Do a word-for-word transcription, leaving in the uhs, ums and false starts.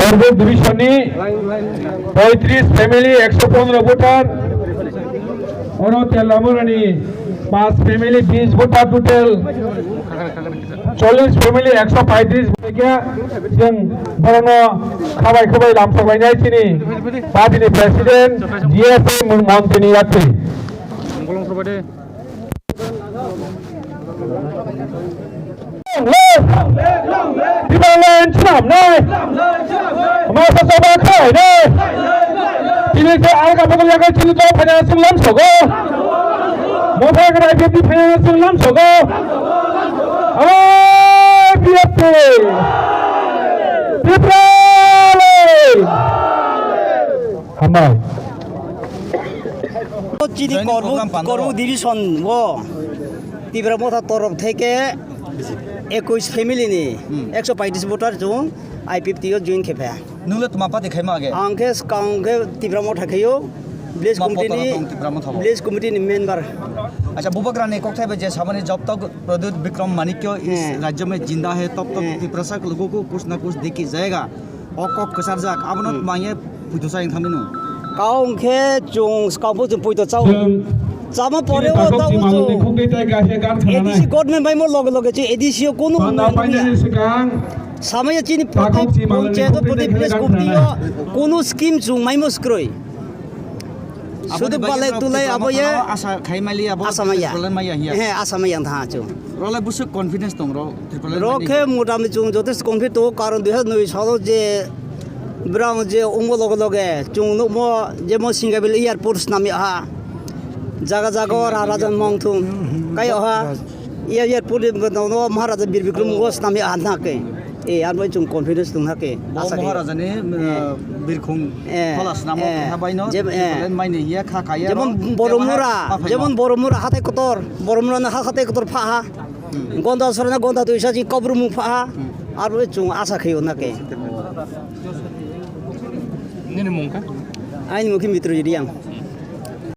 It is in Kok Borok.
Division ni poitris family, ekso pondro voter. Oro Telamurani pas family, bis voter total. Chollis family, ekso paitris bwlaikia, chwng borokno khabai khabai lamsok lainai chini party ni president, D F A mung montri ni yakri. Tipraland swnamnai, masa saba khainai, tini khe alga bodol yakai chini to phaina chwng lamsogo. Motha khe I P F T phaina chwng lamsogo. I P F T! Tipraland! Hambai. Chini Joining Korbuk, program pano. Korbuk division o Tipra Motha torof theke ekush family ni Hmm. ekso paitris voter chwng I P F T o join khe pha. Nwng le tma party khaima age? Ang khe skang khe Tipra Motha khaio, village Ma committee ni, poto tong Tipra Motha bo? Village committee ni member. Acha, Bubagra ni kokthai bai je samani jobtok Pradyut Bikram Manikya is Hmm. rajya mein jinda hai, tab tak Hmm. Tiprasa ke logon ko kuch na kuch dekhi jayega. O kok kwcharjak, abono Hmm. tma ye puito cha wng thangmino? Kau hwnkhe chwng skang bo chwng puito chao. Chwng Chama chini pore o takhuk tao chwng malni khungtwi tai kaisa gan A D C khananai. Government bai mo loge loge chwng A D C o kunu Panda movement painani wngya. Swkang Samaya chini takhuk protek chini malni panchayat o khungtwi protek tai village gan committee o khananai. Kunu scheme chwng maimo swkrwi. Aboni Sudu bagwi balai borok tulai Tipra abo ye Motha no asa khai mali abo asa maya. Problem maya hiya. He, asa maya wng tha chwng. Role busuk confidence tong ro, Tripura Rok mani. Khe motamoti chwng jotesto confidence tongo, karon dui hazar noi salo je brang je wngmo loge loge chwng nukmo je mo Singabil airport snam ya ha. Jaga jaga o Singabil Raja airport. Mongthung. Kai o ha. Air, airport ni no, no, Maharaja Bir Bikram go snam ya ha na khe. E, ar bai chwng confidence tong na khe. Bo asa khe. Maharaja ni, Eh. uh, birkhung Eh. Phalas namo Eh. Keha bai no, Jeb-, eh. Tripura mani hiya kha kaya Jemon ro, Boromura, Keha ma phai jemon no. Boromura hatai kotor, Boromura no ha hatai kotor pha ha. Hmm. Gonda sorana gonda tuisa ji kobrumung pha ha. Hmm. Aro chwng asa khaio na khe. Nini mung kha? Aini mung khe Mitro Jiriang.